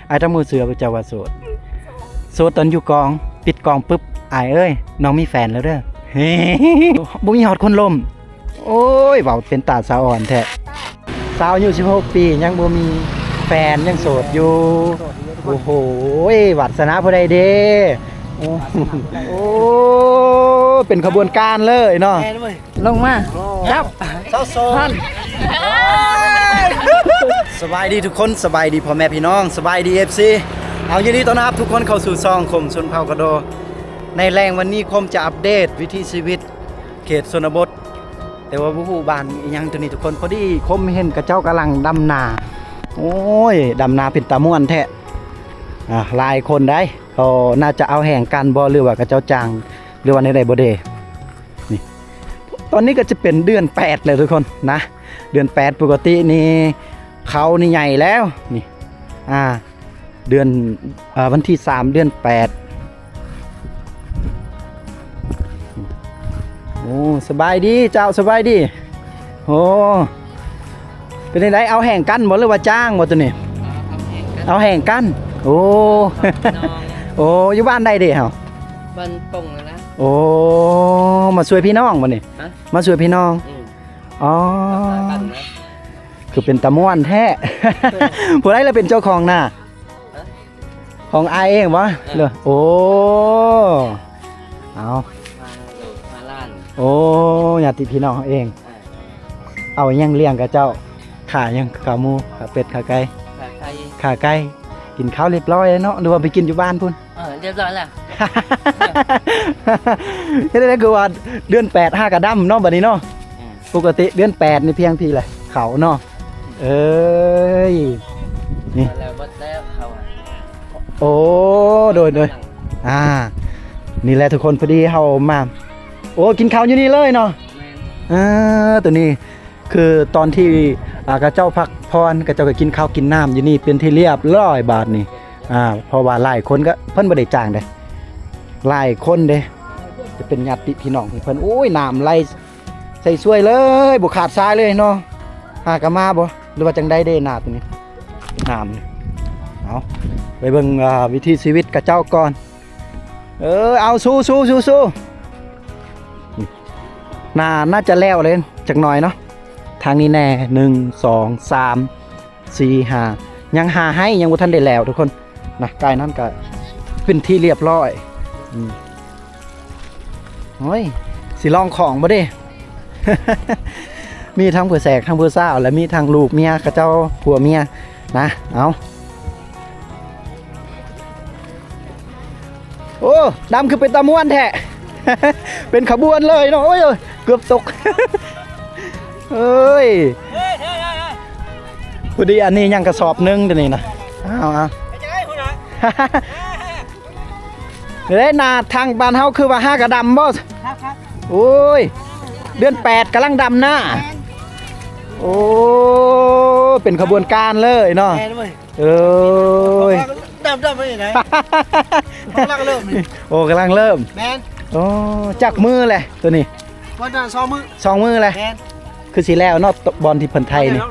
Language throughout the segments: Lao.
ອ້າຍ ຈັບມືເສືອ ເຈົ້າວ່າໂສດ. ໂສດຕອນຢູ່ກອງ ປິດກອງປຶບ ອ້າຍເອີຍ ນ້ອງມີແຟນແລ້ວເດີ. ເຮີ ບໍ່ມີຮອດຄົນລົມ. ໂອ້ຍ ເວົ້າເປັນຕາສາອ່ອນແທ້. ສາວອາຍຸສິບຫົກປີ ຍັງບໍ່ມີແຟນ ຍັງໂສດຢູ່. ໂອ້ໂຫ ວາດສະໜາຜູ້ໃດເດ. ໂອ້ ໂອ້ ເປັນຂະບວນການເລີຍເນາະ. ແມ່ນເວີຍ. ລົງມາ ໂອ້ ຈັບ ສາວໂສດ. ສະບາຍດີທຸກຄົນ ສະບາຍດີພໍ່ແມ່ພີ່ນ້ອງ ສະບາຍດີ ເອັຟຊີ. ເອົາ ຍິນດີຕ້ອນຮັບທຸກຄົນເຂົ້າສູ່ຊ່ອງຄົມຊົນເຜົ່າກະໂດ. ໃນແລງວັນນີ້ຄົມຈະອັບເດດວິຖີຊີວິດເຂດຊົນນະບົດ ແຕ່ວ່າບໍ່ຮູ້ບ້ານອີ່ຫຍັງໂຕນີ້ທຸກຄົນ. ພໍດີຄົມເຫັນເຂົາເຈົ້າກຳລັງດຳນາ. ໂອ້ຍ ດຳນາເປັນຕາມ່ວນແທ້. ອ່າ ຫຼາຍຄົນໃດ໋ ກໍໜ້າຈະເອົາແຮງກັນບໍ່ ຫຼືວ່າເຂົາເຈົ້າຈ້າງ ຫຼືວ່າແນວໃດບໍ່ເດ. ນີ້ ຕອນນີ້ກໍຈະເປັນເດືອນແປດແລ້ວທຸກຄົນນະ. ເດືອນແປດ ປົກກະຕິນີ້ເຂົານີ້ໃຫຍ່ແລ້ວນີ້. ອ່າ ເດືອນ ເອີ ວັນທີສາມ ເດືອນແປດ. ໂອ້ ສະບາຍດີເຈົ້າ ສະບາຍດີ. ໂອ້ ເປັນຈັ່ງໃດ ເອົາແຮງກັນບໍ່ ຫຼືວ່າຈ້າງບໍ່ໂຕນີ້? ເອົາແຮງກັນ. ເອົາແຮງກັນ. ໂອ້ ໂອ້ ຢູ່ບ້ານໃດເດເຮົາ? ບ້ານປົງຫັ້ນລະ. ໂອ້ ມາຊ່ວຍພີ່ນ້ອງບໍ່ນີ້? ຮະ? ມາຊ່ວຍພີ່ນ້ອງ. ອືມ. ອໍ ກັນນະ ຄືເປັນຕາມ່ວນແທ້. ຜູ້ໃດລະເປັນເຈົ້າຂອງນາ? ຮະ? ຂອງອ້າຍເອງບໍ່? ເອີ ເລີ ໂອ້ ເອົາ ມາໂລດ ມາລ້ານ. ໂອ້ ຍາດຕິພີ່ນ້ອງເຮົາເອງ. ເອີ ເອົາຫຍັງລ້ຽງຂະເຈົ້າ? ຂາຫຍັງ? ຂາໝູ ຂາເປັດ ຂາໄກ່? ຂາໄກ່ ຂາໄກ່. ກິນເຂົ້າລຽບຮ້ອຍແລ້ວເນາະ ຫຼືວ່າໄປກິນຢູ່ບ້ານພຸ້ນ? ເອີ ລຽບຮ້ອຍແລ້ວ. ເຮັດໄດ້ຄືວ່າເດືອນແປດຫາກະດຳເນາະ ບັດນີ້ເນາະ. ອືມ. ປົກກະຕິເດືອນແປດນີ້ພຽງພີແຫຼະ ເຂົາເນາະ. ເອີຍ ນີ້ ແລ້ວເບິດແລ້ວເຂົາ. ໂອ້ ໂດຍ ໂດຍ. ອ່າ ນີ້ແຫຼະທຸກຄົນ ພໍດີເຮົາມາ ໂອ້ ກິນເຂົ້າຢູ່ນີ້ເລີຍເນາະ. ແມ່ນ. ເອີ ໂຕນີ້ ຄືຕອນທີ່ ອ່າ ເຂົາເຈົ້າພັກຜ່ອນ ເຂົາເຈົ້າກໍກິນເຂົ້າກິນນ້ຳຢູ່ນີ້ເປັນທີ່ລຽບຮ້ອຍບາດນີ້. ອ່າ ເພາະວ່າຫຼາຍຄົນກໍ ເພິ່ນບໍ່ໄດ້ຈ້າງເດ້ ຫຼາຍຄົນເດ້ ຈະເປັນຍາດຕິພີ່ນ້ອງຂອງເພິ່ນ. ໂອ້ຍ ນ້ຳໄຫຼໃສ່ສວຍເລີຍ ບໍ່ຂາດສາຍເລີຍເນາະ. ຫາກະມາບໍ່ ຫຼືວ່າຈັ່ງໃດເດ້ ນ້ຳນີ້ ນ້ຳນີ້. ເອົາ ໄປເບິ່ງ ອ່າ ວິຖີຊີວິດຂະເຈົ້າກ່ອນ. ເອີ ເອົາ ສູ້ໆໆໆ. ໜ້າ ໜ້າຈະແລ້ວເລີຍຈັກໜ່ອຍເນາະ. ທາງນີ້ແດ່ ໜຶ່ງ ສອງ ສາມ ສີ່ ຫ້າ ຍັງຫ້າໄຮ່ ຍັງບໍ່ທັນໄດ້ແລ້ວທຸກຄົນນະ. ກາຍນັ້ນກະເປັນທີ່ລຽບຮ້ອຍ. ອືມ. ໂອ້ຍ ຊິລອງຂອງບໍ່ເດ້. ມີທັງຜູ້ແສກ ທັງຜູ້ສາວ ແລະ ມີທັງລູກເມຍເຂົາເຈົ້າ ຜົວເມຍນະ. ເອົາ ໂອ້ ດຳຄືເປັນຕາມ່ວນແທ້. ເປັນຂະບວນເລີຍເນາະ. ໂອ້ຍ ເກືອບຕົກ. ເອີຍ ພໍດີອັນນີ້ຍັງກະສອບໜຶ່ງໂຕນີ້ນະ. ເອົາ ເອົາ ເດ້ ໜ້າທາງບ້ານເຮົາຄືວ່າຫາກະດຳບໍ່? ໂອ້ຍ ເດືອນແປດກຳລັງດຳນາ. ໂອ້ ເປັນຂະບວນການເລີຍເນາະ. ເອີຍ ດຳໆ ໄປໄດ໋ ກຳລັງເລີ່ມນີ້. ໂອ້ ກຳລັງເລີ່ມ. ແມ່ນ. ໂອ້ ຈັກມື້ແຫຼະໂຕນີ້? ວັນນັ້ນສອງມື້ ສອງມື້ແຫຼະ. ແມ່ນ. ຄືຊິແລ້ວເນາະ ບ່ອນທີ່ເພິ່ນໄຖນີ້.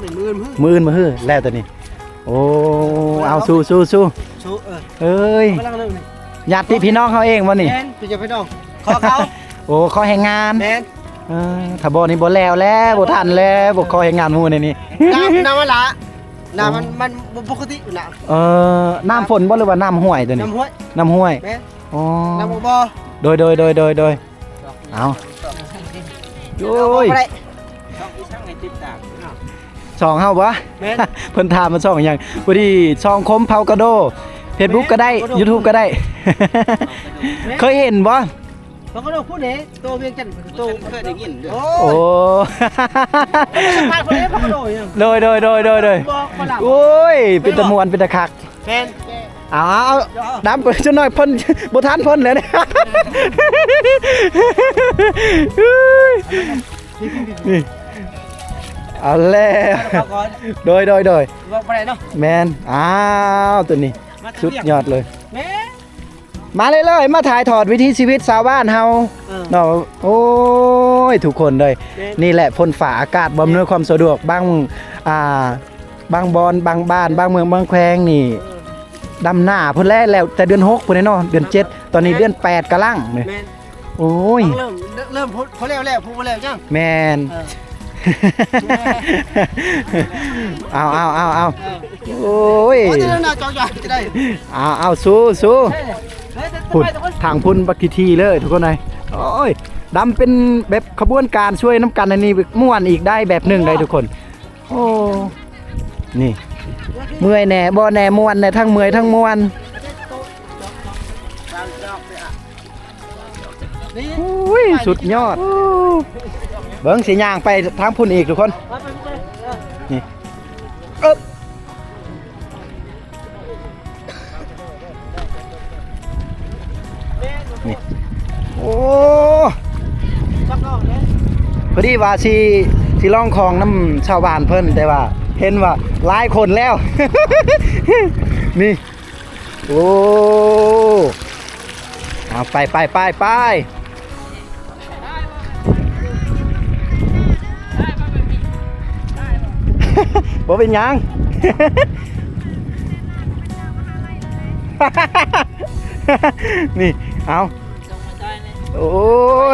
ມື້ອື່ນ ມື້ອື່ນ ມື້ຮືແລ້ວໂຕນີ້. ໂອ້ ເອົາ ສູ້ໆໆ. ເອີຍ ກຳລັງເລີ່ມນີ້ ຍາດຕິພີ່ນ້ອງເຮົາເອງບໍ່ນີ້? ແມ່ນ ເປັນຍາດພີ່ນ້ອງ ຂໍເຂົາ. ໂອ້ ຂໍແຮງງານ. ແມ່ນ. ເອີ ຖ້າບໍ່ນີ້ບໍ່ແລ້ວແລ້ວ ບໍ່ທັນແລ້ວ ບໍ່ຂໍແຮງງານໝູ່ໃນນີ້. ນ້ຳ ນ້ຳມັນລະ ນ້ຳມັນ ມັນບໍ່ປົກກະຕິນະ. ເອີ ນ້ຳຝົນບໍ່ ຫຼືວ່ານ້ຳຫ້ວຍໂຕນີ້? ນ້ຳຫ້ວຍ ນ້ຳຫ້ວຍ. ແມ່ນ. ອໍ ນ້ຳບໍ່. ໂດຍໆໆໆ. ເອົາ ໂອ້ຍ ຊ່ອງເຮົາບໍ່? ແມ່ນ. ເພິ່ນຖາມວ່າຊ່ອງຫຍັງ? ພໍດີຊ່ອງຄົມເຜົ່າກະໂດ ເຟສບຸກກໍໄດ້ ຢູທູບກໍໄດ້. ແມ່ນ. ເຄີຍເຫັນບໍ່? ເຮົາກໍຮູ້ເດ້ ໂຕວຽງຈັນ ໂຕ ບໍ່ເຄີຍໄດ້ຍິນເດີ້. ໂອ້ ໂອ້ ສະພາດເພິ່ນເດ້ ເຮົາກໍຮູ້ຫຍັງ. ໂດຍໆໆໆ. ບໍ່ ບໍ່ລະ ໂອ້ຍ ເປັນຕາມ່ວນ ເປັນຕາຄັກ. ແມ່ນ. ເອົາ ເອົາ ດຳໄປຈັກໜ້ອຍ ເພິ່ນບໍ່ທັນເພິ່ນແລ້ວ. ນີ້ ເອົາແລ້ວ. ເອົາກ່ອນ. ໂດຍໆໆ. ເວົ້າບໍ່ໄດ້ເນາະ. ແມ່ນ. ອ້າວ ໂຕນີ້ ມາແຕ່ວຽກ ສຸດຍອດເລີຍ. ແມ່ນ. ມາເລີຍໆ ມາຖ່າຍທອດວິຖີຊີວິດຊາວບ້ານເຮົາ ເອີ ເນາະ. ໂອ້ຍ ທຸກຄົນເອີຍ ແມ່ນ ນີ້ແຫຼະ ຝົນຟ້າອາກາດບໍ່ອຳນວຍຄວາມສະດວກ ບາງ ອ່າ ບາງບ່ອນ ບາງບ້ານ ບາງເມືອງ ບາງແຂວງນີ້ ເອີ ດຳໜ້າພຸ້ນແຫຼະ ແລ້ວແຕ່ເດືອນຫົກພຸ້ນແຫຼະເນາະ ເດືອນເຈັດ ຕອນນີ້ເດືອນແປດກຳລັງນີ້. ແມ່ນ ໂອ້ຍ ຕ້ອງເລີ່ມ ເລີ່ມ ເລີ່ມ ພໍແລ້ວແລ້ວ ຜູ້ບໍ່ແລ້ວຍັງ. ແມ່ນ ເອີ ເອົາ ເອົາ ເອົາ ເອົາ ເອີ ໂອ້ຍ ໂອ້ຍ ເອົາ ເອົາ ສູ້ ສູ້ ເອີ ພຸ້ນ ທາງພຸ້ນບັກຂີ້ຖີ່ເລີຍທຸກຄົນເອີຍ. ໂອ້ຍ ດຳເປັນແບບຂະບວນການຊ່ວຍນຳກັນ ອັນນີ້ມ່ວນອີກໄດ້ແບບໜຶ່ງໄດ໋ທຸກຄົນ. ໂອ້ ນີ້ ເມື່ອຍແດ່ບໍ່ແດ່ ມ່ວນແດ່ ທັງເມື່ອຍທັງມ່ວນ. ອຸ້ຍ ສຸດຍອດ. ເບິ່ງ ຊິຍ່າງໄປທາງພຸ້ນອີກທຸກຄົນ. ນີ້ ເອີບ ນີ້ ໂອ້ ພໍດີວ່າຊິ ຊິລອງຂອງນຳຊາວບ້ານເພິ່ນ ແຕ່ວ່າເຫັນວ່າຫຼາຍຄົນແລ້ວ ນີ້. ໂອ້ ເອົາ ໄປ ໄປ ໄປ ໄປ. ບໍ່ເປັນຫຍັງ ນີ້ ເອົາ ໂອ້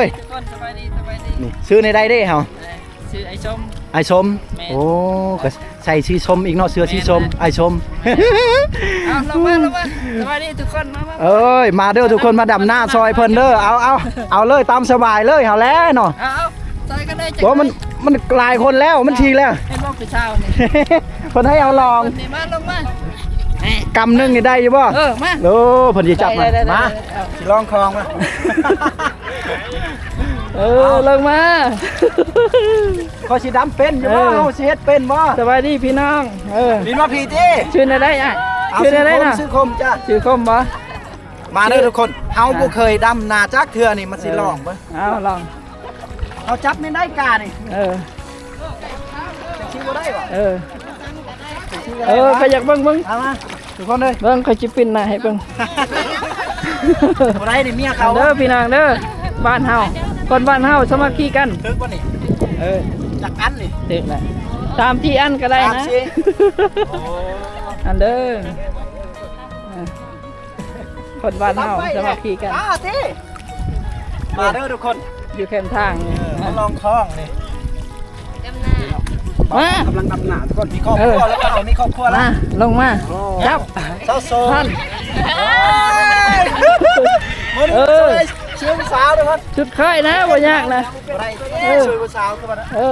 ຍ ທຸກຄົນ ສະບາຍດີ ສະບາຍດີ. ນີ້ ຊື່ແນວໃດເດ້ເຮົາ? ເອີ ຊື່ອ້າຍສົມ ອ້າຍສົມ. ແມ່ນ ໂອ້ ກໍໃສ່ສີສົ້ມອີກເນາະ ເສື້ອສີສົ້ມ ແມ່ນ ອ້າຍສົມ. ແມ່ນ ເອົາ ລົງມາ ລົງມາ ສະບາຍດີທຸກຄົນ ມາ ມາ ເອີຍ ມາເດີທຸກຄົນ ມາດຳນາຊ່ອຍເພິ່ນເດີ. ເອົາ ເອົາ ເອົາເລີຍ ຕາມສະບາຍເລີຍ ເຮົາແຫຼະເນາະ. ເອົາ ເອົາ ຊ່ອຍກັນເລີຍ. ໂອ້ ມັນ ມັນຫຼາຍຄົນແລ້ວ ມັນຖີ່ແລ້ວ ເຫັນບໍ່ຜູ້ສາວນີ້ ເພິ່ນໃຫ້ເອົາລອງ ນີ້ ມາ ລົງມາ ກຳໜຶ່ງນີ້ໄດ້ຢູ່ບໍ່? ເອີ ມາ ໂອ້ ເພິ່ນຊິຈັບມາ ໄດ້ ໄດ້ ມາ ໄດ້ ເອົາ ຊິລອງຂອງມາ ເອີ ເອົາ ລົງມາ. ຂ້ອຍຊິດຳເປັນຢູ່ບໍ່? ເອີ ເຮົາຊິເຮັດເປັນບໍ່? ສະບາຍດີພີ່ນ້ອງ. ເອີ ມີມາພີ້ຕິ ຊື່ແນວໃດອ້າຍ? ເອົາ ຊື່ແນວໃດເນາະ? ຊື່ຄົມ ຊື່ຄົມຈ້ະ ຊື່ຄົມບໍ່? ມາເດີທຸກຄົນ ເຮົາບໍ່ເຄີຍດຳນາຈັກເທື່ອນີ້ ມັນຊິລອງເບິ່ງ. ເອົາ ລອງ ເຮົາຈັບແມ່ນໄດ້ການີ້. ເອີ ຊິບໍ່ໄດ້ບໍ່? ເອີ ເອີ ກໍຢາກເບິ່ງ ເບິ່ງ ເອົາມາ ທຸກຄົນເອີຍ ເບິ່ງ ຂ້ອຍຊິປິ່ນໜ້າໃຫ້ເບິ່ງ. ບໍ່ໄດ້ນີ້ເມຍເຂົາເດີພີ່ນ້ອງເດີ ບ້ານເຮົາ ຄົນບ້ານເຮົາສາມັກຄີກັນ. ຖືກບໍ່ນີ້? ເອີ ຈັກອັນນີ້? ຖືກແລ້ວ ສາມສີ່ອັນກໍໄດ້ນະ. ໂອ້ ອັນເດີ ເອີ ຄົນບ້ານເຮົາສາມັກຄີກັນ. ມາເດີທຸກຄົນ ຢູ່ແຄມທາງນີ້ ເອີ ມາລອງຂອງນີ້. ດຳນາ ມາ ກຳລັງດຳນາທຸກຄົນ ມີຄອບຄົວແລ້ວ ເອີ ເຮົາມີຄອບຄົວແລ້ວ ມາ ລົງມາ ໂອ້ ຈັບ ສາວໂສດ ທ່ານ ເອີ ມື້ນີ້ ເອີ ຊ່ວຍ ຊ່ວຍຜູ້ສາວເດີທ່ານ. ຊຸດຂ້ອຍນະ ບໍ່ຍາກນະ ບໍ່ໄດ້ ເອີ ຊ່ວຍຜູ້ສາວຄືວ່ານະ ເອີ.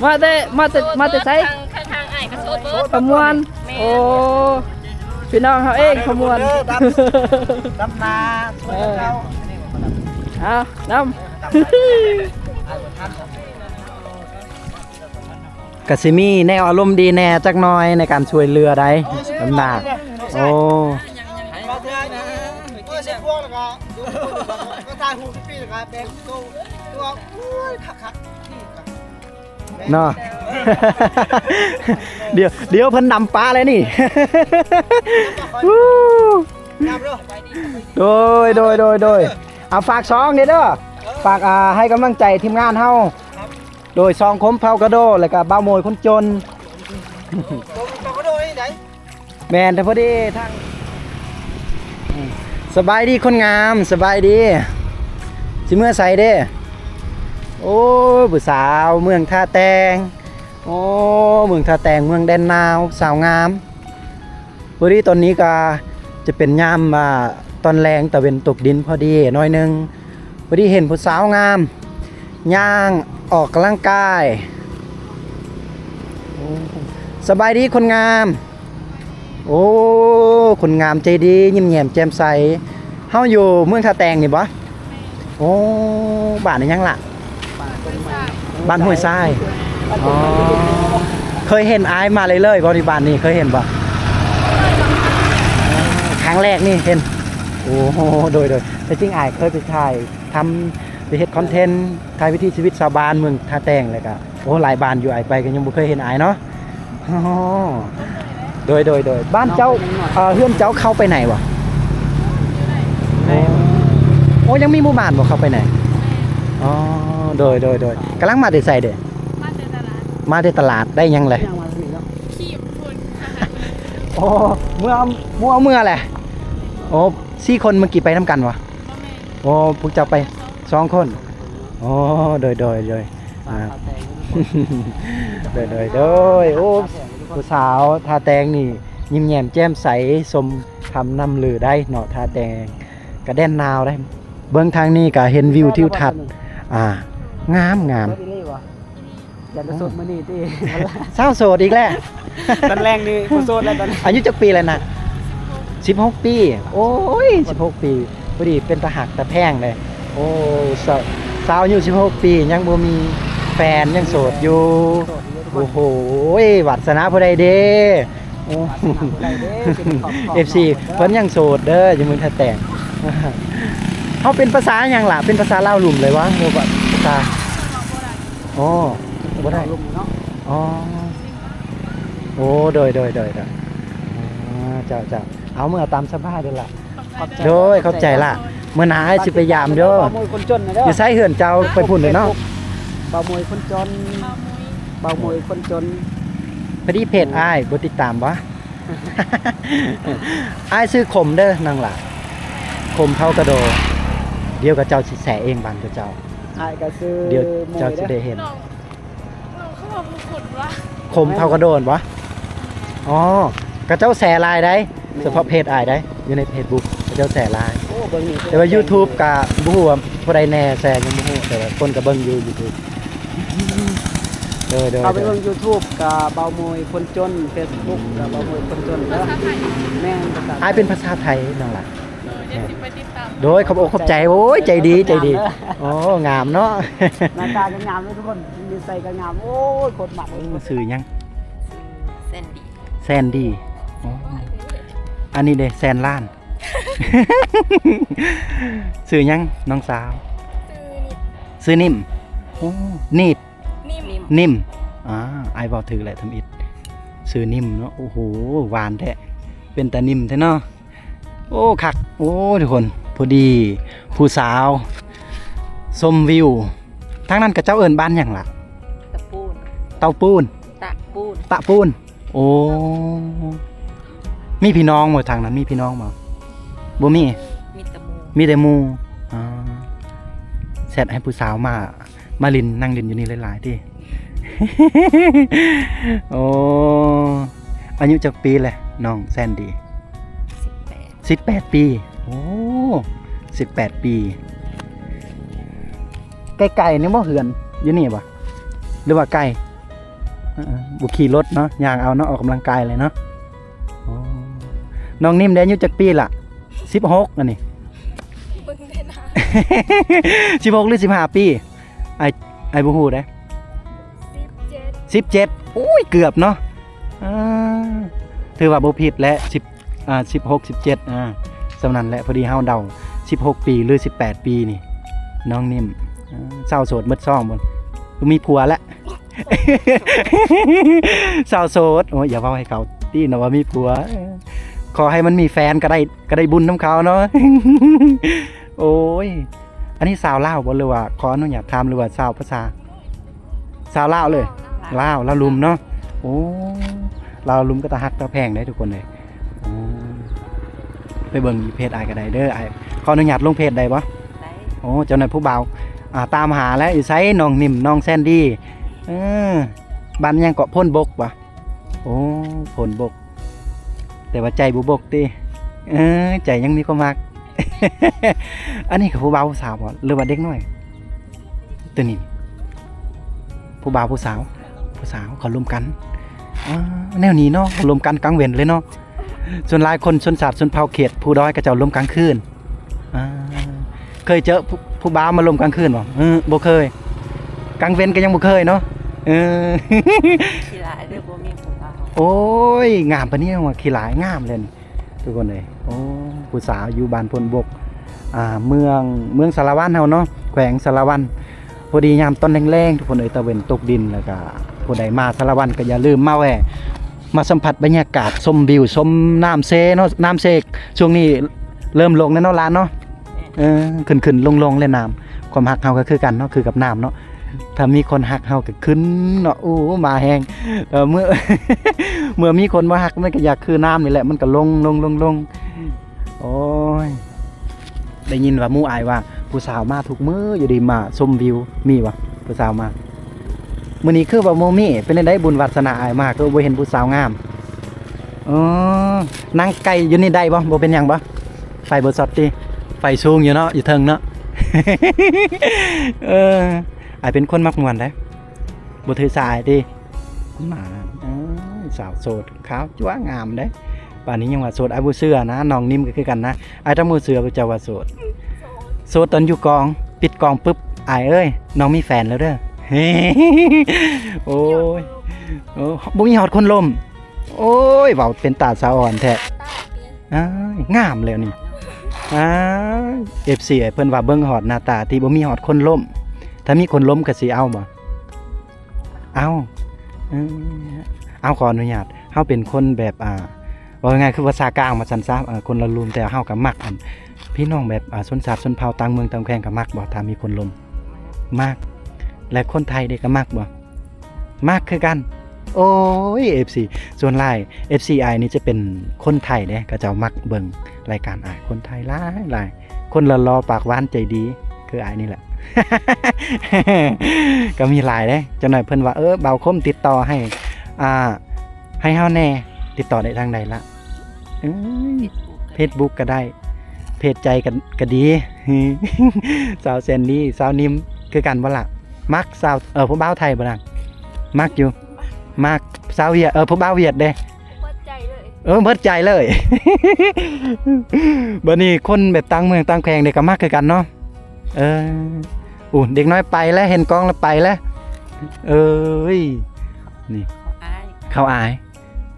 ມາແຕ່ ມາແຕ່ ມາແຕ່ໃສ? ທາງ ທາງ ທາງອ້າຍກໍໂສດເບິດ ຄຳມ່ວນ. ແມ່ນ ໂອ້ ພີ່ນ້ອງເຮົາເອງ ມາເດີ ຄຳມ່ວນ ດຳ ດຳນາ ເອີ ເອົາ ນຳ ກະຊິມີແນວອາລົມດີແດ່ຈັກໜ່ອຍໃນການຊ່ວຍເຫຼືອໃດ໋ ດຳນາ. ໂອ້ ມາເທື່ອ ເອີ ເຊັກພວກແລ້ວກໍ ກໍຖ່າຍຮູບປີແລ້ວກໍແບບໂຕ ໂຕ ໂອ້ຍ ຄັກໆ ເນາະ ດຽວ ດຽວເພິ່ນດຳປາແລ້ວນີ້. ໂດຍ ໂດຍ ໂດຍ ໂດຍ ເອົາຝາກຊ່ອງເດີ ຝາກ ອ່າ ໃຫ້ກຳລັງໃຈທີມງານເຮົາ ໂດຍ ຊ່ອງຄົມເຜົ່າກະໂດ ແລ້ວກະບ່າວໂມຍຄົນຈົນ. ແມ່ນ ແຕ່ພໍດີທາງ ສະບາຍດີຄົນງາມ ສະບາຍດີ ຊິເມືອໃສເດ້? ໂອ້ຍ ຜູ້ສາວເມືອງທ່າແຕງ ໂອ້ ເມືອງທ່າແຕງ ເມືອງແດນໜາວ ສາວງາມ. ພໍດີຕອນນີ້ກໍຈະເປັນຍາມ ອ່າ ຕອນແລງ ຕາເວັນຕົກດິນພໍດີໜ້ອຍໜຶ່ງ. ພໍດີເຫັນຜູ້ສາວງາມຍ່າງອອກກຳລັງກາຍ. ໂອ້ ສະບາຍດີຄົນງາມ. ໂອ້ ຄົນງາມໃຈດີ ຍິ້ມແຍ້ມແຈ່ມໃສ. ເຮົາຢູ່ເມືອງທ່າແຕງນີ້ບໍ່? ໂອ້ ບ້ານອີ່ຫຍັງລະ? ບ້ານຫ້ວຍຊາຍ. ອໍ ເຄີຍເຫັນອ້າຍມາເລື້ອຍໆບໍ່ນີ້? ບ້ານນີ້ເຄີຍເຫັນບໍ່? ຄັ້ງແລກນີ້ເຫັນ. ໂອ້ ໂດຍໆ ແທ້ຈິງອ້າຍເຄີຍໄປຖ່າຍ ທຳ ໄປເຮັດຄອນເທັນ ຖ່າຍວິຖີຊີວິດຊາວບ້ານເມືອງທ່າແຕງ ແລ້ວກະ ໂອ້ ຫຼາຍບ້ານຢູ່ ອ້າຍໄປກໍຍັງບໍ່ເຄີຍເຫັນອ້າຍເນາະ. ອໍ ໂດຍໆໆ ບ້ານເຈົ້າ ເອີ ເຮືອນເຈົ້າເຂົ້າໄປໃນບໍ່? ໂອ້ ຍັງມີໝູ່ບ້ານບໍ່ເຂົ້າໄປໃນ? ອໍ ໂດຍໆໆ ກຳລັງມາແຕ່ໃສເດ? ມາແຕ່ຕະຫຼາດ ມາແຕ່ຕະຫຼາດ ໄດ້ຫຍັງແລະ? ຂີ້ພຸ້ນ ອາຫານມື້ ໂອ້ ເມືອ ໝູ່ເອົາເມືອແຫຼະ. ໂອ້ ສີ່ຄົນເມື່ອກີ້ໄປນຳກັນຫວາ? ໂອ້ ພວກເຈົ້າໄປສອງຄົນ. ໂອ້ ໂດຍ ໂດຍ ໂດຍ ອ່າ ໂດຍ ໂດຍ ໂດຍ. ໂອ້ ຜູ້ສາວທ່າແຕງນີ້ຍິ້ມແຍ້ມແຈ່ມໃສ ສົມຄຳລ່ຳລືໄດ໋ເນາະ ທ່າແຕງກະແດນນາວໄດ໋. ເບິ່ງທາງນີ້ກະເຫັນວິວທິວທັດ ອ່າ ງາມ ງາມ. ຢ່າໄປໂສດມື້ນີ້ຕິ ຊາວໂສດອີກແລ້ວ. ຕອນແລງນີ້ບໍ່ໂສດແລ້ວຕອນນີ້. ອາຍຸຈັກປີແລ້ວນະ? ສິບຫົກປີ. ໂອ້ຍ ສິບຫົກປີ ພໍດີເປັນຕາຮັກຕາແພງເດ້. ໂອ້ ສາວ ສາວອາຍຸສິບຫົກປີຍັງບໍ່ມີແຟນ ຍັງໂສດຢູ່. ໂອ້ໂຫ ວາດສະໜາຜູ້ໃດເດ້. ໂອ້ ວາດສະໜາຜູ້ໃດເດ້ ເອັຟຊີ ເພິ່ນຍັງໂສດເດີ ຢູ່ເມືອງທ່າແຕງ. ເຮົາເປັນພາສາຫຍັງລະ? ເປັນພາສາລາວລຸ່ມເລີຍຫວາ ຫຼືວ່າພາສາ ອໍ ບໍ່ໄດ້ ອໍ ໂອ້ ໂດຍ ໂດຍ ໂດຍ ໂດຍ. ອ່າ ເຈົ້າ ເຈົ້າ ເອົາເມືອຕາມສະບາຍເດີລະ. ໂດຍ ຂອບໃຈລະ. ມື້ໜ້າອ້າຍຊິໄປຢາມເດີ. ຢູ່ໃສເຮືອນເຈົ້າ? ໄປພຸ້ນເດີເນາະ. ບ່າວມົຍຄົນຈົນ ບ່າວມົຍຄົນຈົນ. ພໍດີເພຈອ້າຍບໍ່ຕິດຕາມບໍ່? ອ້າຍຊື່ຂົມເດີນ້ອງຫຼ້າ ຂົມເຜົ່າກະໂດ. ດຽວກະເຈົ້າຊິແຊເອງບ້ານກະເຈົ້າ. ອ້າຍກະຊື່ ດຽວເຈົ້າຊິໄດ້ເຫັນ. ນ້ອງ ນ້ອງເຂົາວ່າບໍ່ຄົນວະ ຂົມເຜົ່າກະໂດນບໍ່? ອໍ ກະເຈົ້າແຊຫຼາຍໃດ໋. ແມ່ນ ສະເພາະເພຈອ້າຍໃດ໋ ຢູ່ໃນເຟສບຸກກະເຈົ້າແຊຫຼາຍ. ໂອ້ ເບິ່ງນີ້ ແຕ່ວ່າຢູທູບກະບໍ່ຮູ້ວ່າຜູ້ໃດແດ່ແຊຍັງບໍ່ຮູ້ ແຕ່ວ່າຄົນກະເບິ່ງຢູ່ຢູທູບ. ໂດຍ ໂດຍ ເຂົ້າໄປເບິ່ງຢູທູບກະບ່າວມົຍຄົນຈົນ ເຟສບຸກກະບ່າວມົຍຄົນຈົນເດີ. ພາສາໄທ ແມ່ນ ພາສາໄທ. ອ້າຍເປັນພາສາໄທນ້ອງຫຼ້າ. ໂດຍ ດຽວຊິໄປຕິດຕາມ. ໂດຍ ຂອບອົກຂອບໃຈ. ໂອ້ຍ ໃຈດີ ໃຈດີ. ໂອ້ ງາມເນາະ ໜ້າຕາກະງາມເລີຍທຸກຄົນ ນິໄສກະງາມ. ໂອ້ຍ ໂຄດມັກ. ຊື່ຫຍັງ? ຊື່ແຊນດີ. ແຊນດີ. ໂອ້ ອັນນີ້ເດ ແສນລ້ານ. ຊື່ຫຍັງນ້ອງສາວ? ຊື່ນິບ. ຊື່ນິບ. ໂອ້ ນິບ. ນິມ ນິມ. ອ່າ ອ້າຍເວົ້າຖືກແຫຼະທຳອິດ ຊື່ນິມເນາະ. ໂອ້ໂຫ ຫວານແທ້ ເປັນຕານິມແທ້ເນາະ. ໂອ້ ຄັກ. ໂອ້ ທຸກຄົນ ພໍດີຜູ້ສາວຊົມວິວ. ທາງນັ້ນເຂົາເຈົ້າເອີ້ນບ້ານຫຍັງລະ? ຕະປູນ. ເຕົ້າປູນ. ຕະປູນ. ຕະປູນ. ໂອ້ ມີພີ່ນ້ອງບໍ່ທາງນັ້ນ? ມີພີ່ນ້ອງບໍ່? ບໍ່ມີ. ມີແຕ່ໝູ່. ມີແຕ່ໝູ່. ອ່າ ແຊັດໃຫ້ຜູ້ສາວມາ ມາຫຼິ້ນ ນັ່ງຫຼິ້ນຢູ່ນີ້ຫຼາຍໆຕິ. ໂອ້ ອາຍຸຈັກປີແຫຼະນ້ອງແຊນດີ? ສິບແປດ. ສິບແປດປີ. ໂອ້ ສິບແປດປີ. ໃກ້ໆນີ້ບໍ່ ເຮືອນຢູ່ນີ້ບໍ່ ຫຼືວ່າໄກ? ເອີ ບໍ່ຂີ່ລົດເນາະ ຍ່າງເອົາເນາະ ອອກກຳລັງກາຍເລີຍເນາະ. ອໍ ນ້ອງນິມໄດ້ອາຍຸຈັກປີລະ? ສິບຫົກ ອັນນີ້ ເບິ່ງແຕ່ໜ້າ. ສິບຫົກ ຫຼື ສິບຫ້າປີ? ອ້າຍ ອ້າຍບໍ່ຮູ້ເດ້. ສິບເຈັດ. ສິບເຈັດ. ໂອ້ຍ ເກືອບເນາະ. ອ່າ ຖືວ່າບໍ່ຜິດແຫຼະ ສິບ ອ່າ ສິບຫົກ ສິບເຈັດ ອ່າ ສ່ຳນັ້ນແຫຼະ. ພໍດີເຮົາເດົາ ສິບຫົກປີ ຫຼື ສິບແປດປີນີ້ ນ້ອງນິມ. ເອີ ສາວໂສດໝົດຊ່ອງບໍ່? ຄືມີຜົວແລ້ວ ສາວໂສດ. ໂອ້ຍ ຢ່າເວົ້າໃຫ້ເຂົາຕິເນາະວ່າມີຜົວ. ຂໍໃຫ້ມັນມີແຟນກະໄດ້ ກະໄດ້ບຸນນຳເຂົາເນາະ. ໂອ້ຍ ອັນນີ້ສາວລາວບໍ່ ຫຼືວ່າ ຂໍອະນຸຍາດຖາມ ຫຼືວ່າສາວພາສາ ສາວລາວເລີຍ? ລາວ ລາວລຸ່ມເນາະ. ໂອ້ ລາວລຸ່ມກະຕາຮັກຕາແພງເດ້ທຸກຄົນເອີຍ. ໂອ້ ໄປເບິ່ງຢູ່ເພຈອ້າຍກະໄດ້ເດີ. ອ້າຍ ຂໍອະນຸຍາດລົງເພຈໄດ້ບໍ່? ໄດ້. ໂອ້ ເຈົ້ານັ້ນຜູ້ບ່າວ ອ່າ ຕາມຫາແລ້ວ ຢູ່ໃສນ້ອງນິມ ນ້ອງແຊນດີ? ເອີ ບ້ານຫຍັງເກາະ? ໂພນບົກບໍ່? ໂອ້ ໂພນບົກ ແຕ່ວ່າໃຈບໍ່ບົກຕິ. ເອີ ໃຈຍັງມີຄວາມຮັກ. ອັນນີ້ກະຜູ້ບ່າວຜູ້ສາວບໍ່ ຫຼືວ່າເດັກນ້ອຍ? ໂຕນີ້ຜູ້ບ່າວຜູ້ສາວ? ຜູ້ສາວ. ເຂົາລົມກັນ ອ່າ ແນວນີ້ເນາະ ເຂົາລົມກັນກາງເວັນເລີຍເນາະ. ສ່ວນຫຼາຍຄົນຊົນຊາດຊົນເຜົ່າເຂດພູດອຍ ເຂົາເຈົ້າລົມກາງຄືນ. ອ່າ ເຄີຍເຈີຜູ້ ຜູ້ບ່າວມາລົມກາງຄືນບໍ່? ເອີ ບໍ່ເຄີຍ. ກາງເວັນກະຍັງບໍ່ເຄີຍເນາະ. ເອີ ຂີ້ຫຼາຍເດີ ບໍ່ມີຜູ້ບ່າວ. ໂອ້ຍ ງາມປານນີ້ວ່າຂີ້ຫຼາຍ ງາມເລີຍນີ້ ທຸກຄົນເອີຍ. ໂອ້ ຜູ້ສາວຢູ່ບ້ານໂພນບົກ ອ່າ ເມືອງ ເມືອງສາລະວັນເຮົາເນາະ ແຂວງສາລະວັນ. ພໍດີຍາມຕອນແລງໆ ທຸກຄົນເອີຍ ຕາເວັນຕົກດິນ ແລ້ວກະຜູ້ໃດມາສາລະວັນກະຢ່າລືມມາແວ່ ມາສຳຜັດບັນຍາກາດ ຊົມວິວ ຊົມນ້ຳເຊເນາະ. ນ້ຳເຊຊ່ວງນີ້ເລີ່ມລົງແລ້ວເນາະຫຼານເນາະ. ເອີ ຂຶ້ນໆລົງໆແຫຼະນ້ຳ. ຄວາມຮັກເຮົາກະຄືກັນເນາະ ຄືກັບນ້ຳເນາະ. ຖ້າມີຄົນຮັກເຮົາກໍຂຶ້ນເນາະ ໂອ້ ມາແຮງ. ເອີ ເມື່ອ ເມື່ອມີຄົນບໍ່ຮັກ ມັນກໍຢາກຄືນ້ຳນີ້ແຫຼະ ມັນກໍລົງ ລົງ ລົງ ລົງ. ໂອ້ຍ ໄດ້ຍິນວ່າໝູ່ອ້າຍວ່າ ຜູ້ສາວມາທຸກມື້ຢູ່ເດ ມາຊົມວິວ ມີບໍ່ຜູ້ສາວມາ? ມື້ນີ້ຄືວ່າບໍ່ມີ ເປັນຈັ່ງໃດບຸນວາດສະໜາອ້າຍມາ ຄືບໍ່ເຫັນຜູ້ສາວງາມ? ອໍ ນັ່ງໃກ້ຢູ່ນີ້ໄດ້ບໍ່? ບໍ່ເປັນຫຍັງບໍ່? ໄຟບໍ່ຊັອດຕິ? ໄຟສູງຢູ່ເນາະ ຢູ່ເທິງເນາະ. ເອີ ອ້າຍເປັນຄົນມັກມ່ວນເດ້ ບໍ່ຖືສາອ້າຍຕິ? ມາ ເອີ ສາວໂສດຂາວຈັ້ວງາມເດ້. ປານນີ້ຍັງວ່າໂສດ ອ້າຍບໍ່ເຊື່ອນະ. ນ້ອງນິມກໍຄືກັນນະ ອ້າຍຕ້ອງບໍ່ເຊື່ອວ່າເຈົ້າວ່າໂສດ. ໂສດຕອນຢູ່ກອງ ປິດກອງປຶບ ອ້າຍເອີຍ ນ້ອງມີແຟນແລ້ວເດີ. ໂອ້ຍ ໂອ້ ບໍ່ມີຮອດຄົນລົມ. ໂອ້ຍ ເວົ້າເປັນຕາສະອອນແທ້. ອ້າຍ ງາມແລ້ວນີ້. ອ້າຍ ເອັຟຊີ ເພິ່ນວ່າເບິ່ງຮອດໜ້າຕາຕິ ບໍ່ມີຮອດຄົນລົ້ມ. ຖ້າມີຄົນລົ້ມກໍຊິເອົາບໍ່? ເອົາ. ເອີ ເອົາ ຂໍອະນຸຍາດ. ເຮົາເປັນຄົນແບບ ອ່າ ເວົ້າງ່າຍໆ ຄືພາສາກາງວ່າຊັ້ນຊະ ເອີ ຄົນລະລຸ່ມ ແຕ່ເຮົາກໍມັກ ອັນ ພີ່ນ້ອງແບບ ອ່າ ຊົນຊາດຊົນເຜົ່າ ຕ່າງເມືອງຕ່າງແຂວງກໍມັກບໍ່ ຖ້າມີຄົນລົ້ມ? ມັກ. ແລະ ຄົນໄທເດ ກໍມັກບໍ່? ມັກຄືກັນ. ໂອ້ຍ ເອັຟຊີ ສ່ວນຫຼາຍ ເອັຟຊີ ອ້າຍນີ້ຈະເປັນຄົນໄທເດ້ ເຂົາເຈົ້າມັກເບິ່ງລາຍການອ້າຍ ຄົນໄທຫຼາຍໆ ຄົນຫຼໍ່ໆ ປາກຫວານໃຈດີ ຄືອ້າຍນີ້ແຫຼະ. ກໍມີຫຼາຍເດ້. ຈັກໜ້ອຍເພິ່ນວ່າ ເອີ ບ່າວຄົມຕິດຕໍ່ໃຫ້ ອ່າ ໃຫ້ເຮົາແດ່ ຕິດຕໍ່ໄດ້ທາງໃດລະ? ເອີຍ ເຟສບຸກກໍໄດ້ ເຟສໃຈກໍ ກໍດີ. ສາວແສນດີ ສາວນິມ ຄືກັນບໍ່ລະ? ມັກສາວ ເອີ ຜູ້ບ່າວໄທບໍ່ນະ? ມັກຢູ່ ມັກສາວຫວຽດ ເອີ ຜູ້ບ່າວຫວຽດເດ້ ເບີດໃຈເລີຍ ເອີ ເບີດໃຈເລີຍ. ບັດນີ້ຄົນແບບຕ່າງເມືອງຕ່າງແຂວງເດ້ກໍມັກຄືກັນເນາະ. ເອີ ໂອ້ ເດັກນ້ອຍໄປແລ້ວ ເຫັນກ້ອງແລ້ວໄປແລ້ວ. ເອີຍ ນີ້ ເຂົາອາຍ ເຂົາອາຍ.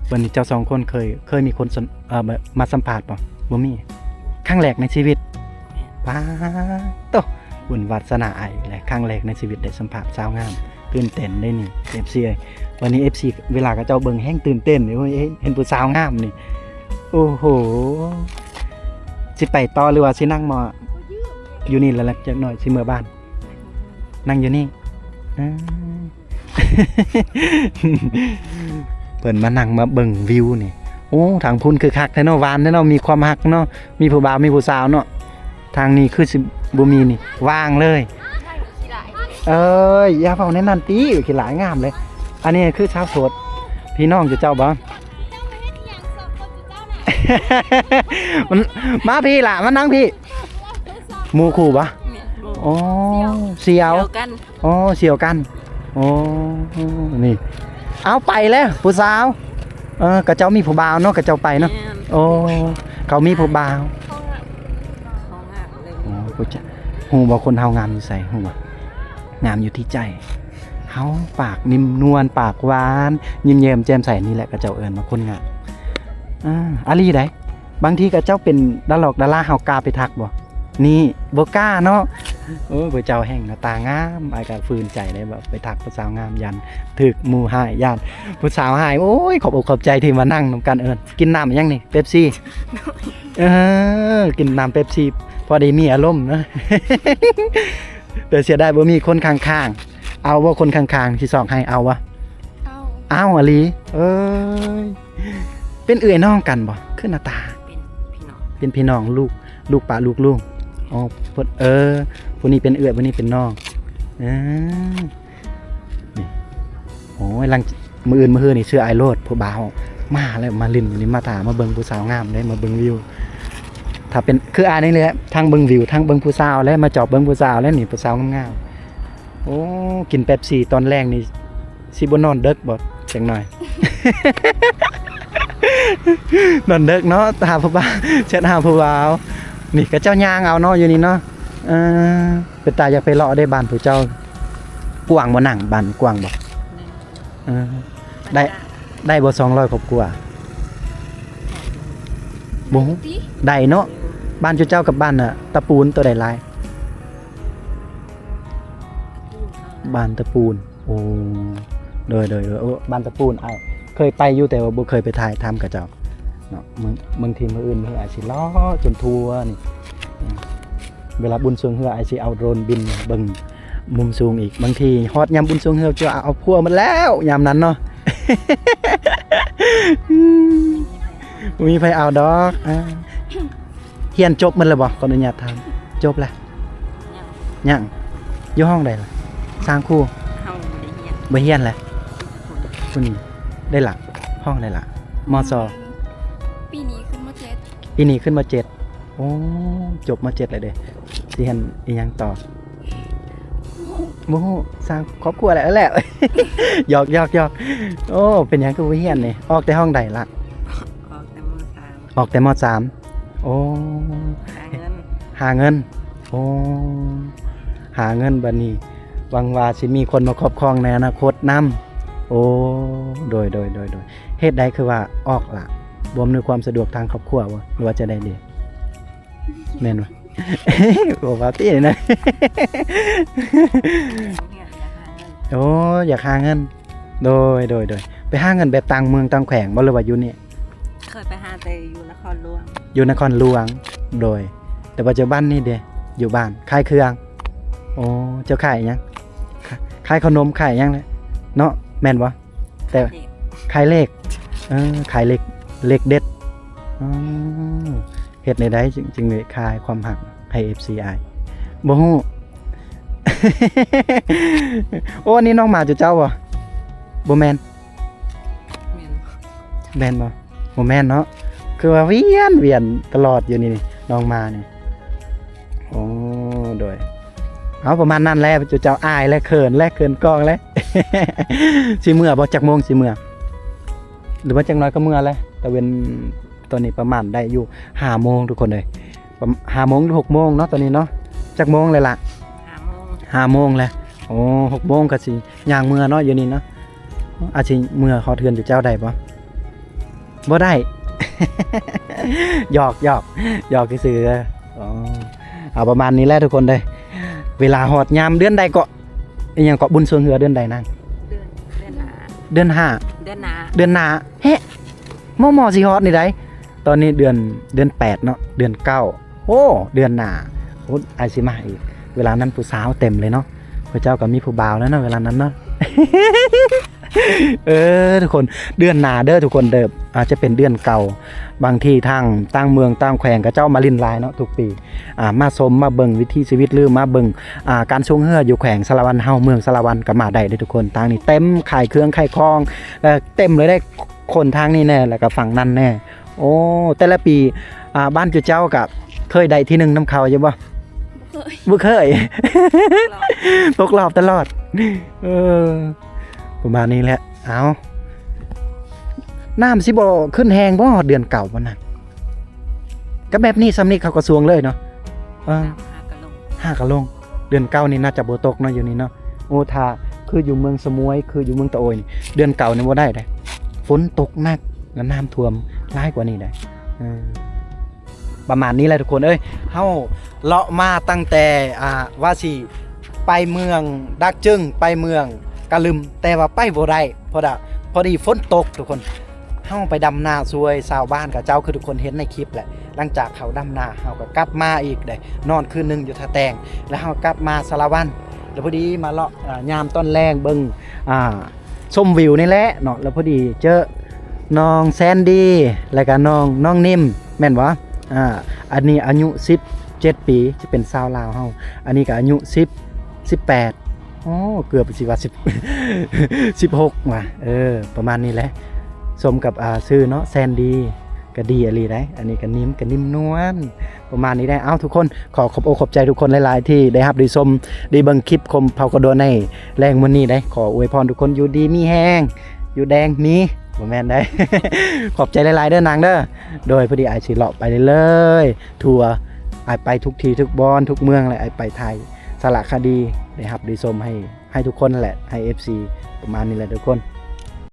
ບັດນີ້ເຈົ້າສອງຄົນເຄີຍ ເຄີຍມີຄົນ ເອີ ມາສຳພາດບໍ່? ບໍ່ມີ ຄັ້ງແລກໃນຊີວິດ. ແມ່ນ ປາດໂຕ ບຸນວາດສະໜາອ້າຍແຫຼະ ຄັ້ງແລກໃນຊີວິດໄດ້ສຳພາດສາວງາມ ຕື່ນເຕັ້ນເດ້ນີ້ ເອັຟຊີ ເອີຍ. ບັດນີ້ ເອັຟຊີ ເວລາເຂົາເຈົ້າເບິ່ງແຮງຕື່ນເຕັ້ນ ໂອ້ຍ ເຫັນ ເຫັນຜູ້ສາວງາມນີ້. ໂອ້ໂຫ ຊິໄປຕໍ່ ຫຼືວ່າຊິນັ່ງໝໍ້ ຢູ່ນີ້ລະ ຈັກໜ້ອຍຊິເມືອບ້ານ? ນັ່ງຢູ່ນີ້ ເອີ ເພິ່ນມານັ່ງມາເບິ່ງວິວນີ້. ໂອ້ ທາງພຸ້ນຄືຄັກແທ້ເນາະ ຫວານແທ້ເນາະ ມີຄວາມຮັກເນາະ ມີຜູ້ບ່າວມີຜູ້ສາວເນາະ. ທາງນີ້ຄືຊິບໍ່ມີນີ້ ວ່າງເລີຍ. ເອີຍ ຢ່າເວົ້າແນວນັ້ນຕິ ຂີ້ຫຼາຍງາມເລີຍ. ອັນນີ້ຄືສາວໂສດ ພີ່ນ້ອງເຈົ້າບໍ່? ມັນ ມາພີ້ລະ ມານັ່ງພີ້. ໝູ່ຄູ່ບໍ່? ແມ່ນ ໂອ້ ສ່ຽວ ສ່ຽວກັນ. ອໍ ສ່ຽວກັນ. ອໍ ນີ້ ເອົາໄປແລ້ວຜູ້ສາວ. ເອີ ເຂົາເຈົ້າມີຜູ້ບ່າວເນາະ ເຂົາເຈົ້າໄປເນາະ. ແມ່ນ ໂອ້ ເຂົາມີຜູ້ບ່າວ. ອໍ ຮູ້ບໍ່ຄົນເຮົາງາມຢູ່ໃສ ຮູ້ບໍ່? ງາມຢູ່ທີ່ໃຈ. ເຮົາປາກນິ້ມນວນ ປາກຫວານ ຍິ້ມແຍ້ມແຈ່ມໃສ ນີ້ແຫຼະເຂົາເຈົ້າເອີ້ນວ່າຄົນງາມ. ອາ ອາລີໃດ໋ ບາງທີເຂົາເຈົ້າເປັນດາຫຼອກດາລາ ເຮົາກ້າໄປທັກບໍ່? ນີ້ ບໍ່ກ້າເນາະ. ໂອ້ຍ ຜູ້ເຈົ້າແຮ່ງໜ້າຕາງາມ ອ້າຍກໍຝືນໃຈໄດ້ ແບບໄປທັກຜູ້ສາວງາມ ຢ້ານຖືກໝູ່ຮ້າຍ ຢ້ານຜູ້ສາວຮ້າຍ. ໂອ້ຍ ຂອບອົກຂອບໃຈທີ່ມານັ່ງນຳກັນ. ເອີ ກິນນ້ຳຫຍັງນີ້? ເປັບຊີ. ເອີ ກິນນ້ຳເປັບຊີ ພໍໄດ້ມີອາລົມນະ. ແຕ່ເສຍດາຍບໍ່ມີຄົນຂ້າງໆ. ເອົາບໍ່ຄົນຂ້າງໆ ຊິຊອກໃຫ້ ເອົາບໍ່? ເອົາ ເອົາອີ່ຫຼີ. ເອີຍ ເປັນເອື້ອຍນ້ອງກັນບໍ່? ຄືໜ້າຕາ ເປັນພີ່ນ້ອງ ເປັນພີ່ນ້ອງ ລູກ ລູກປ້າລູກລຸງ. ອໍ ເພິ່ນ ເອີ ຜູ້ນີ້ເປັນເອື້ອຍ ຜູ້ນີ້ເປັນນ້ອງ. ເອີ ນີ້ ໂອ້ຍ ຫຼັງ ມື້ອື່ນມື້ຮືນີ້ເຊື່ອອ້າຍໂລດ ຜູ້ບ່າວມາແລ້ວ ມາຫຼິ້ນຢູ່ນີ້ ມາຖ້າ ມາເບິ່ງຜູ້ສາວງາມເດ້ ມາເບິ່ງວິວ. ຖ້າເປັນຄືອ້າຍນີ້ແຫຼະ ທັງເບິ່ງວິວ ທັງເບິ່ງຜູ້ສາວແຫຼະ ມາຈອບເບິ່ງຜູ້ສາວແຫຼະນີ້ ຜູ້ສາວງາມໆ. ໂອ້ ກິນເປັບຊີຕອນແລງນີ້ ຊິບໍ່ນອນເດິກບໍ່? ຈັກໜ້ອຍ ນອນເດິກເນາະ ຫາຜູ້ບ່າວ ແຊັດຫາຜູ້ບ່າວ. ນີ້ເຂົາເຈົ້າຍ່າງເອົາເນາະ ຢູ່ນີ້ເນາະ. ເອີ ເປັນຕາຢາກໄປເລາະເດ້ ບ້ານຜູ້ເຈົ້າ. ກວ້າງບໍ່? ນາງ ບ້ານກວ້າງບໍ່? ເອີ ໄດ້ ໄດ້ບໍ່ ສອງຮ້ອຍຄອບຄົວ? ບໍ່ຮູ້ ໄດ້ເນາະ. ບ້ານຈຸເຈົ້າກັບບ້ານ ອາ ຕະປູນ ໂຕໃດຫຼາຍ? ບ້ານຕະປູນ. ໂອ້ ໂດຍ ໂດຍ ໂດຍ. ໂອ້ ບ້ານຕະປູນ ອ້າຍເຄີຍໄປຢູ່ ແຕ່ວ່າບໍ່ເຄີຍໄປຖ່າຍທຳເຂົາເຈົ້າເນາະ. ມື້ ບາງທີມື້ອື່ນມື້ ອ້າຍຊິເລາະຈົນທົ່ວນີ້. ເວລາບຸນຊ່ວງເຮືອ ອ້າຍຊິເອົາໂດຣນບິນເບິ່ງ ມຸມສູງອີກ ບາງທີຮອດຍາມບຸນຊ່ວງເຮືອ ຈະເອົາຜົວໝົດແລ້ວຍາມນັ້ນເນາະ. ບໍ່ມີໃຜເອົາດອກ. ອ່າ ຮຽນຈົບໝົດແລ້ວບໍ່? ຂໍອະນຸຍາດຖາມ. ຈົບແລ້ວ? ຍັງ. ຍັງ. ຢູ່ຫ້ອງໃດລະ? ສ້າງຄູ່? ເຮົາບໍ່ໄດ້ຮຽນ. ບໍ່ຮຽນແຫຼະ? ຜູ້ນີ້ໄດ້ລະ? ຫ້ອງໃດລະ? ມ.ສ. ປີນີ້ຂຶ້ນ ມ.ເຈັດ. ປີນີ້ຂຶ້ນ ມ.ເຈັດ. ໂອ້ ຈົບ ມ.ເຈັດ ແລ້ວເດ້ ຊິຮຽນອີ່ຫຍັງຕໍ່? ບໍ່ຮູ້ ສ້າງຄອບຄົວແລ້ວ ແລ້ວ. ຫຍອກໆໆ. ໂອ້ ເປັນຫຍັງຄືບໍ່ຮຽນນີ້? ອອກແຕ່ຫ້ອງໃດລະ? ອອກແຕ່ ມ.ສາມ. ອອກແຕ່ ມ.ສາມ. ໂອ້ ຫາເງິນ ຫາເງິນ. ໂອ້ ຫາເງິນ ບັດນີ້ຫວັງວ່າຊິມີຄົນມາຄອບຄອງໃນອະນາຄົດນຳ. ໂອ້ ໂດຍໆໆໆ. ເຫດໃດຄືວ່າອອກລະ? ບໍ່ອຳນວຍຄວາມສະດວກທາງຄອບຄົວບໍ່ ຫຼືວ່າຈັ່ງໃດເດ? ແມ່ນບໍ່? ບໍ່ວ່າຕິນະ. ໂອ້ ຢາກຫາເງິນ. ໂດຍໆໆ. ໄປຫາເງິນແບບຕ່າງເມືອງຕ່າງແຂວງບໍ່ ຫຼືວ່າຢູ່ນີ້? ເຄີຍໄປຫາແຕ່ຢູ່ນະຄອນຫຼວງ. ຢູ່ນະຄອນຫຼວງ. ໂດຍ ແຕ່ປັດຈຸບັນນີ້ເດ ຢູ່ບ້ານຂາຍເຄື່ອງ. ໂອ້ ເຈົ້າຂາຍຫຍັງ? ຂາຍ ຂາຍເຂົ້າໜົມ ຂາຍຫຍັງແຫຼະເນາະ ແມ່ນບໍ່? ແຕ່ ເລກ ຂາຍເລກ. ເອີ ຂາຍເລກ ເລກເດັດ. ອໍ ເຮັດແນວໃດຈຶ່ງ ຈຶ່ງໄດ້ຂາຍຄວາມຮັກໃຫ້ເອັຟຊີອ້າຍ? ບໍ່ຮູ້. ໂອ້ ອັນນີ້ນ້ອງໝາຈຸເຈົ້າບໍ່? ບໍ່ແມ່ນ. ແມ່ນ ແມ່ນບໍ່? ບໍ່ແມ່ນເນາະ ຄືວ່າວຽນ ວຽນຕະຫຼອດຢູ່ນີ້ ນ້ອງໝານີ້. ໂອ້ ໂດຍ ເອົາ ປະມານນັ້ນແຫຼະ ເຈົ້າອາຍແຫຼະ ເຂີນແຫຼະ ເຂີນກ້ອງແຫຼະ. ຊິເມືອບໍ່? ຈັກໂມງຊິເມືອ? ຫຼືວ່າຈັກໜ້ອຍກໍເມືອແຫຼະ? ຕາເວັນຕອນນີ້ປະມານໄດ້ຢູ່ຫ້າໂມງ ທຸກຄົນເອີຍ ປະມານຫ້າໂມງ ຫຼື ຫົກໂມງເນາະ ຕອນນີ້ເນາະ. ຈັກໂມງແລ້ວລະ? ຫ້າໂມງ ຫ້າໂມງແລ້ວ. ໂອ້ ຫົກໂມງກໍຊິຍ່າງເມືອເນາະ ຢູ່ນີ້ເນາະ. ອາດຊິເມືອຮອດເຮືອນຢູ່ເຈົ້າໄດ້ບໍ່? ບໍ່ໄດ້. ຫຍອກ ຫຍອກ ຫຍອກຊື່ໆ. ອໍ ເອົາປະມານນີ້ແຫຼະທຸກຄົນເດີ. ເວລາຮອດຍາມເດືອນໃດເກາະ? ອີຫຍັງເກາະ? ບຸນຊ່ວງເຮືອເດືອນໃດນາງ? ເດືອນ ເດືອນຫ້າ ເດືອນຫ້າ ເດືອນໜ້າ ເດືອນໜ້າ. ເຮະ ມໍ່ໆ ຊິຮອດນີ້ໃດ໋. ຕອນນີ້ເດືອນ ເດືອນແປດເນາະ ເດືອນເກົ້າ. ໂອ້ ເດືອນໜ້າ ໂອ້ ອ້າຍຊິມາອີກ. ເວລານັ້ນຜູ້ສາວເຕັມເລີຍເນາະ ພວກເຈົ້າກໍມີຜູ້ບ່າວແລ້ວເນາະ ເວລານັ້ນເນາະ. ເອີ ທຸກຄົນ ເດືອນໜ້າເດີທຸກຄົນເດີ ອາດຈະເປັນເດືອນເກົ່າ. ບາງທີທາງຕ່າງເມືອງຕ່າງແຂວງ ເຂົາເຈົ້າມາຫຼິ້ນຫຼາຍເນາະ ທຸກປີ ອາ ມາຊົມມາເບິ່ງວິຖີຊີວິດ ຫຼື ມາເບິ່ງ ອາ ການຊ່ວງເຮືອຢູ່ແຂວງສາລະວັນເຮົາ ເມືອງສາລະວັນ ກໍມາໄດ້ເດີທຸກຄົນ. ທາງນີ້ເຕັມຂາຍເຄື່ອງຂາຍຂອງ ແລະ ເຕັມເລີຍເດ້ ຄົນທາງນີ້ແດ່ ແລ້ວກໍຝັ່ງນັ້ນແດ່. ໂອ້ ແຕ່ລະປີ ອາ ບ້ານຈຸເຈົ້າກະເຄີຍໄດ້ທີໜຶ່ງນຳເຂົາຢູ່ບໍ່? ບໍ່ເຄີຍ ບໍ່ເຄີຍ. ຕົກລອບ ຕົກລອບຕະຫຼອດ. ເອີ ປະມານນີ້ແຫຼະ. ເອົາ ນ້ຳຊິບໍ່ຂຶ້ນແຮງບໍ່ຮອດເດືອນເກົ້າບໍ່ນະ? ກໍແບບນີ້ ຊ່ຳນີ້ເຂົາກໍຊ່ວງເລີຍເນາະ. ເອີ ນ້ຳຫາກະລົງ ຫາກະລົງ. ເດືອນເກົ້ານີ້ໜ້າຈະບໍ່ຕົກເນາະ ຢູ່ນີ້ເນາະ. ໂອ້ ຖ້າຄືຢູ່ເມືອງສະໝວຍ ຄືຢູ່ເມືອງຕະໂອຍນີ້ ເດືອນເກົ້ານີ້ບໍ່ໄດ້ເດ້ ຝົນຕົກໜັກ ແລະ ນ້ຳຖ້ວມຫຼາຍກວ່ານີ້ໄດ໋. ເອີ ປະມານນີ້ແຫຼະທຸກຄົນເອີຍ. ເຮົາເລາະມາຕັ້ງແຕ່ ອ່າ ວ່າຊິໄປເມືອງດາກຈຶງ ໄປເມືອງກະລຶມ ແຕ່ວ່າໄປບໍ່ໄດ້ ເພາະວ່າພໍດີຝົນຕົກທຸກຄົນ. ເຮົາໄປດຳນາຊ່ວຍຊາວບ້ານເຂົາເຈົ້າ ຄືທຸກຄົນເຫັນໃນຄລິບແຫຼະ. ຫຼັງຈາກເຂົາດຳນາ ເຮົາກໍກັບມາອີກເດ້ ນອນຄືນໜຶ່ງຢູ່ທ່າແຕງ ແລ້ວເຮົາກັບມາສາລະວັນ ແລ້ວພໍດີມາເລາະ ອ່າ ຍາມຕອນແລງເບິ່ງ ອ່າ ຊົມວິວນີ້ແຫຼະເນາະ ແລ້ວພໍດີເຈີນ້ອງແຊນດີ ແລ້ວກະນ້ອງ ນ້ອງນິມ ແມ່ນບໍ່? ອ່າ ອັນນີ້ອາຍຸສິບເຈັດປີ ຈະເປັນສາວລາວເຮົາ. ອັນນີ້ກະອາຍຸສິບ ສິບແປດ ໂອ້ ເກືອບຊິວ່າສິບ ສິບຫົກວ່າ ເອີ ປະມານນີ້ແຫຼະ. ສົມກັບ ອ່າ ຊື່ເນາະ ແຊນດີ ກະດີອີ່ຫຼີໄດ໋. ອັນນີ້ກະນິມ ກະນິມນວນ ປະມານນີ້ໄດ໋. ເອົ້າ ທຸກຄົນ ຂໍຂອບອົກຂອບໃຈທຸກຄົນຫຼາຍໆ ທີ່ໄດ້ຮັບໄດ້ຊົມ ໄດ້ເບິ່ງຄລິບຄົມເຜົ່າກະໂດໃນແລງມື້ນີ້ໄດ໋. ຂໍອວຍພອນທຸກຄົນຢູ່ດີມີແຮງ ຢູ່ແດງມີ ບໍ່ແມ່ນໄດ໋. ຂອບໃຈຫຼາຍໆ ເດີນາງເດີ. ໂດຍ ພໍດີອ້າຍຊິເລາະໄປເລື້ອຍໆ ທົ່ວ ອ້າຍໄປທຸກທີ່ທຸກບ່ອນທຸກເມືອງແຫຼະ ອ້າຍໄປຖ່າຍສາລະຄະດີ ໄດ້ຮັບໄດ້ຊົມໃຫ້ ໃຫ້ທຸກຄົນແຫຼະ ໃຫ້ເອັຟຊີ ປະມານນີ້ແຫຼະທຸກຄົນ.